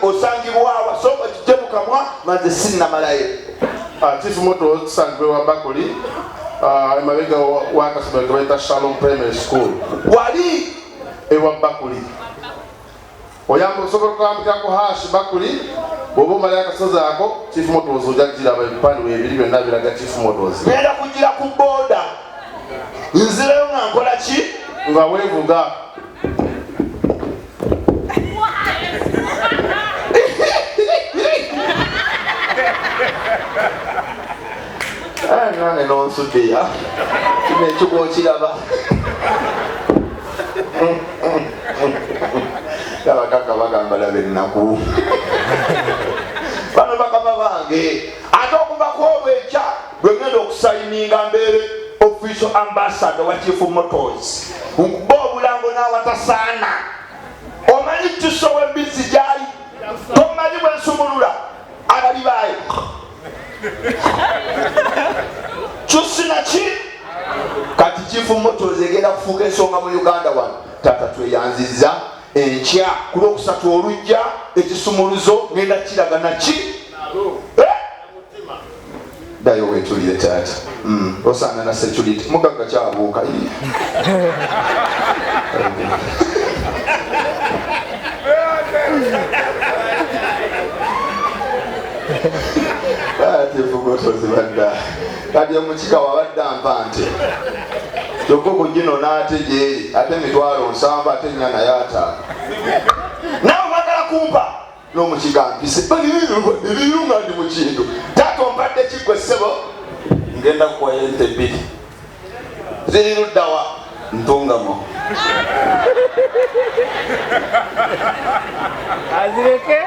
Osangibwawa? Sooka kijje mu kamwa nga nze sinnamalayo. Chief Motors tusangibwa wa Bakuli, emabega w'akasomero ke bayita Shalom Primary School. Wali ewa Bakuli. Oyamba osobola okutambukira ku hash Bakuli, bw'oba omalayo akasozi ako, Chief Motors ojja kugiraba, ebipande weebiri byonna biraga Chief Motors. Ngenda kugira ku booda nzireyo nga nkola ki? Nga weevuga. Nange nonsuddeya kino ekigwa okiraba. Abagagga bagamba laba ennaku bano bakama bange. Ate okuva ku olwo enkya lwe ngenda okusayininga mbeere official ambassador wa Chief Motors, nkuba obulango n'awatasaana. Omanyi kiso w'embizzi gyali, tomanyi bwe nsumulula abali baayo kyusinaki. Kati Chief Motors egenda kufuuka ensonga mu Uganda wano. Taata, tweyanziza. Enkya ku lwokusatu olujja ekisumuluzo ngenda kiraga naki. Eh? Ddayo wetulire taata. Osaana na security mugagga kyabuuka. Chief Motors badda kati omukika wabadde ampa nti kyokka okuginona ate gyeri ate 700,000 ate nnya naye 50. Nawe mwagala kumpa n'omukiga mpise ebiyu nga ndi mu kintu. Taata, ompadde kiggwe ssebo. Ngenda kuwayo ente bbiri. Ziri luddawa? Ntungamo. Azireke.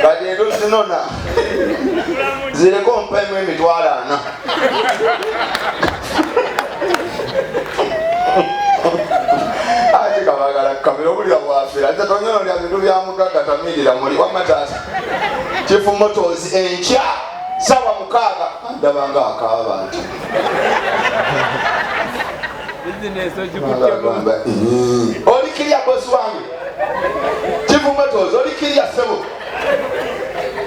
Kati ento zinona zireko, ompemu 40,000. Ate kabagala kamera obulira bwafera nze tonyonolya bintu bya mugagga tamirira muli wamma. Taata, Chief Motors enkya sawa 6. Ndaba nga akaaba nti Bizinesi ogikuttemu. Agamba, "Oli kirya bosi wange Chief Motors, oli kirya ssebo."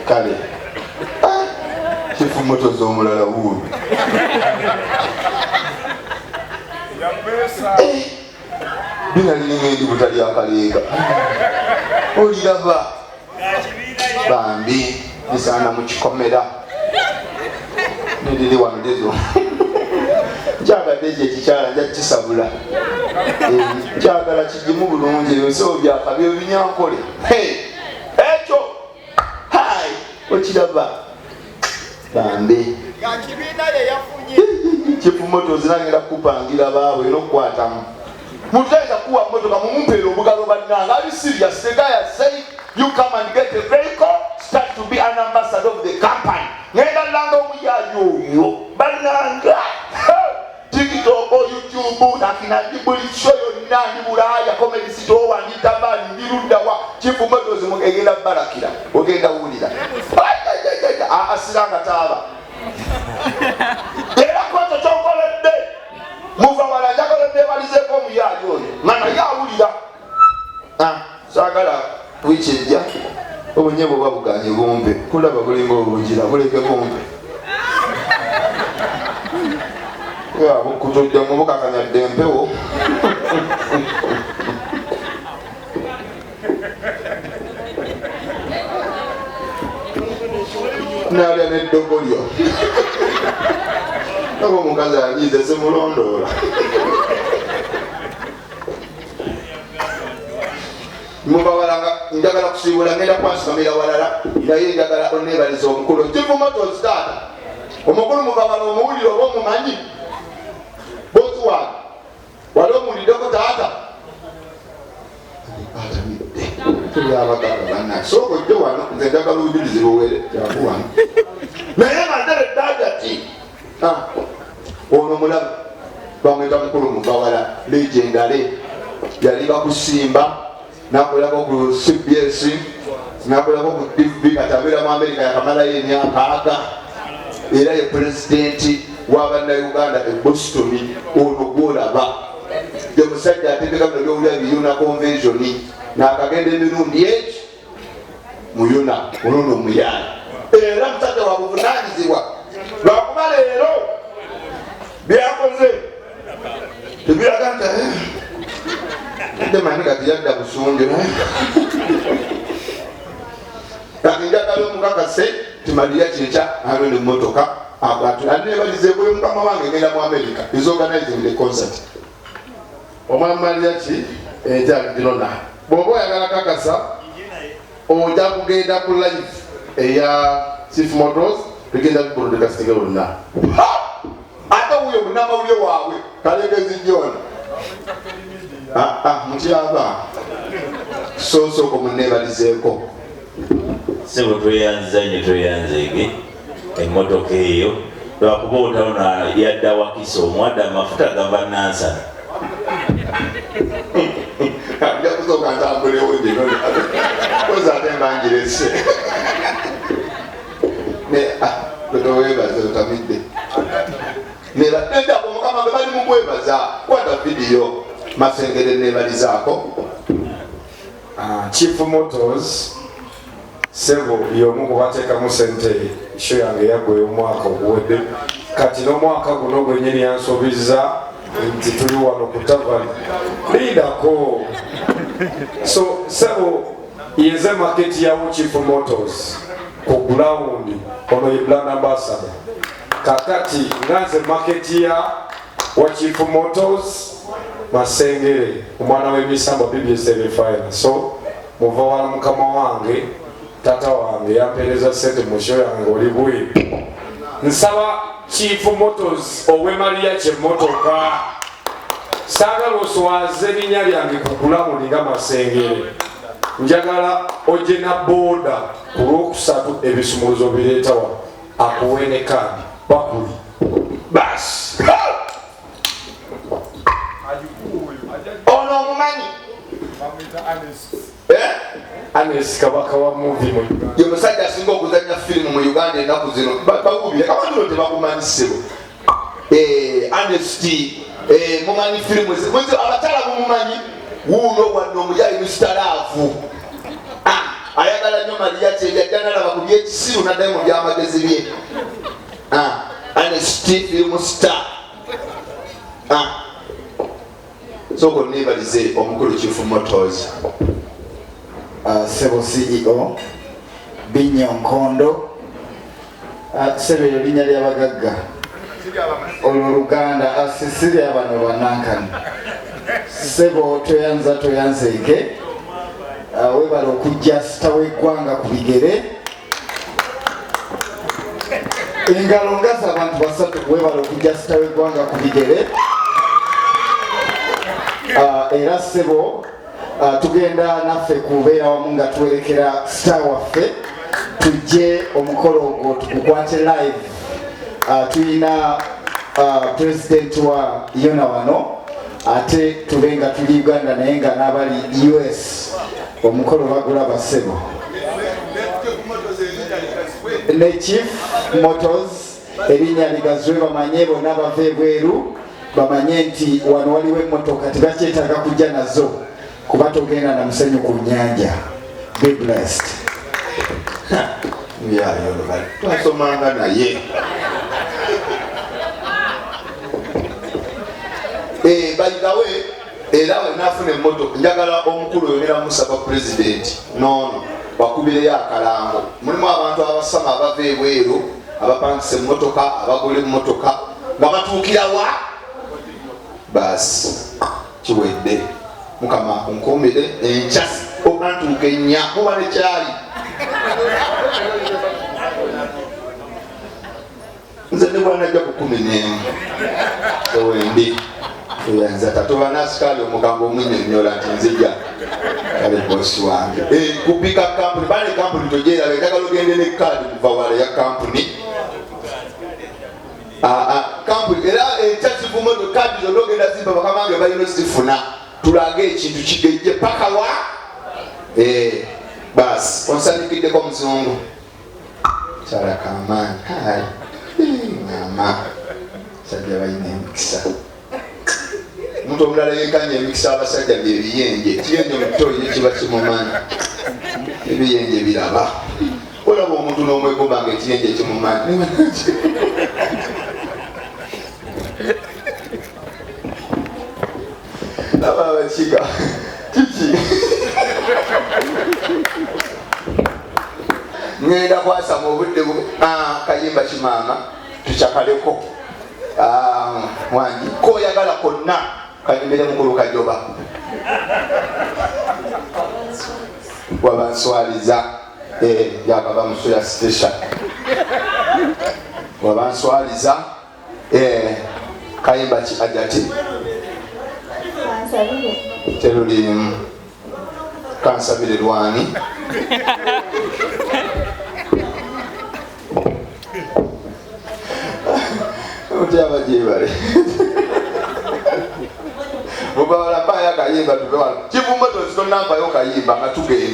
Kale Chief Motors omulala wuuno. Bina liringa endibuta lyakaleega oliraba bambi lisaana mu kikomera neriri wano lizo. Nkyagadde ekyo ekikyala nja kukisabula. Nkyagala kigimu bulungi ebinsawo byakabi ebinyankole. Ekyo hai okiraba bambi. Chief Motors nagenda kukupangira baabwe era okukwatamu muntu tayinza kuwa motoka mumumpeera obugalo. Bannanga, are you serious? The guy has said you come and get a vehicle, start to be an ambassador of the company. Ngenda langa omuyaayi oyo. Bannanga, TikTok, YouTube nakina, ndi buli show yonna, ndi Bulaaya, Comedy City, owa ndi Tabani, ndi luddawa. Chief Motors egenda balakira, ogenda wulira asiranga taaba era kwekyo kyonkoledde muva wala. Njagala nebalizeeko omuyaayi oyo nga naye awulira. Saagala wiiki ejja obunye buba buganye bumpe kulaba bulinga obunjira buleke bumpe bukutuddemu bukakanyadde empewo. Nalya neddogo lyo oba omukazi anyiize simulondoola. Mubawalanga njagala kusiibula, ngenda kwasikamira walala, naye njagala onebaliza omukulu Chief Motors. Taata omukulu Mubawala, omuwulire oba omumanyi? Bosi wange wali omuwuliddeko taata? Atamidde tubyabagamba banna sooka ojje wano, nze njagala obujulizi buwere. Jangu wano naye nga ndebe ddagati ono mulaba bamwita mukulu Mubawala, legendary. Yali bakusimba nakolako ku CBS, nakolako ku TV, kati abeera mu America, yakamalayo emyaka aga, era ye pulezidenti w'abannayuganda e Boston. Ono gwolaba Ye musajja ategeka bino byowulira biyuna convention nakagenda emirundi egi muyuna oluno omuyaayi era musajja wabuvunanyizibwa lwakuba leero byakoze tebiraga nti eh, manyi kati yadda busunju kati njagala omukakase timaliya kyekya agenda mumotoka anebalizeeko mukama wange ngenda mu America is organizing the concert. Omwami Mariachi ente aginona. Bw'oba oyagala kakasa ojja kugenda ku live eya Chief Motors, tugenda kubroadcastinga lwonna. Ate wuyo munnamawulire waabwe Kalengezi John. Ah, ah, mutyaba soosooka munneebalizeeko. Ssebo tweyanziza nnyo, tweyanzeege emmotoka eyo lwakuba otawona yadda Wakiso omwadde amafuta gava Nansana. Nja kusooka ntambulewo gino kozi ate mbangirese towebaza otamidde nebadendako mukama be bali mukwebaza kwata vidiyo Masengere nebalizaako. Chief Motors sebo y'omu ku bateekamu sente show yange yaggwa ey'omwaka oguwedde, kati n'omwaka guno gwennyini yansuubizza nti tuli wano ku tavani lindako. So sebo yenze market yawo Chief Motors ku ground, ono ye brand ambassador. Kakati nga nze market ya wa Chief Motors Masengere, omwana w'emisambwa BBS Fire. So muva wala mukama wange, tata wange yampeereza sente mu show yange oli bweru. Nsaba Chief Motors owe Mariachi emmotoka, saagala oswaze erinnya lyange ku ground nga Masengere. Njagala ojje na booda ku Lwokusatu, ebisumuluzo bireeta wano, akuwe ne kaadi bakuli basi. Ono omumanyi? Eh? Anes kabaka wa movie mu Uganda. Ye musajja asinga okuzanya firimu mu Uganda ennaku zino. Bawubire kabatulo tebakumanyi ssebo. Anesti mumanyi firimu abakyala mumumanyi wuuno wano omuyayi musitalaavu ayagala nnyo Mariachi yajja nalaba ku byekisiru naddayo mu byamagezi bye. Anesti film star. Sooka onneebalize omukulu Chief Motors. Sebo CEO Binyo Nkondo, sebo eryo linnya ly'abagagga olwo Luganda, si lya bano banankani. Sebo toyanza toyanzeeke, webala okujja star w'eggwanga ku bigere engalo ngazi abantu basatu. Webala okujja star w'eggwanga ku bigere. Era sebo, tugenda naffe kubeera wamu nga tuwerekera star waffe, tujje omukolo ogwo tugukwate live. Tulina president wa yona wano, ate tube nga tuli Uganda naye nga n'abali US omukolo bagulaba sebo. Ne Chief Motors erinnya ligazwe, bamanye bonna bava ebweru bamanye nti wano waliwo emmotoka, tebakyetaaga kujja nazo kuba togenda na musenyu ku nnyanja. Be blessed. Byayo twasomanga naye. By the way, era wenafuna emmotoka njagala omukulu oyo nera musaba president noono bakubireyo akalango. Mulimu abantu abasama abava ebweru abapangisa emmotoka, abagula emmotoka nga batuukira wa baasi kiwedde. Mukama akunkuumire enkya okantuuka ennya muba nekyali nze ne bwanajja ku 11 ewendi eyanza tatoba nasikaali omugambo omunyonyola nti nzija kale bosi wange. Kupika kampuni bale kampuni togyeraba, njagala ogende ne kaadi kuva wala ya kampuni. Kampuni era enkya kivumoto kaadi zonna ogenda zimba bakamange balina ozifuna tulage ekintu kigejje paka wa basi onsanyukiddeko muzungu kyala kamaanyi. Hai mama sajja balina emikisa. Omuntu omulala yekanya emikisa abasajja byebiyenje kiyenje mutoyi kiba kimumanyi, ebiyenje biraba. Olaba omuntu n'omwegomba nga ekiyenje kimumanyi. Laba abakiga kiki ngenda kwasama obudde kayimba kimaama tukyakaleko. Wangi koyagala konna kanyumire mukulu Kajoba wabanswaliza yakava musuya station wabanswaliza kayimba ki ajati terulimu kansabire lwani otyaba gyebale mubawala mpayo akayimba tuve wano. Kivumba tonnampayo kayimba nga tugenda.